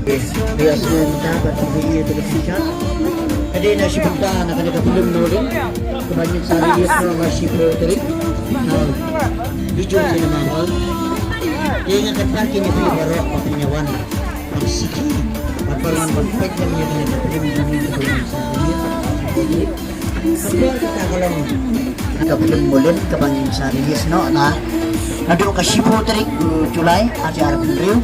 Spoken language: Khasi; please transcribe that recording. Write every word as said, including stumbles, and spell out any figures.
Ïa sngewbha bad ki ïa ka pynshai. Ka dei na shi bynta na kane ka film Molin kaba ngin sa release noh ha ka shiphew tarik. Ha, Bijou Cinema Hall. Te nga kyrpad ïa phi baroh ba phin ïa wan ban sngewthuh bad ban wan ban peit ïa kane ka film Molin kaba ngin sa release. Ka film Molin kaba ngin sa release noh na, naduh ka shiphew tarik u July ar hajar arphew hynriew.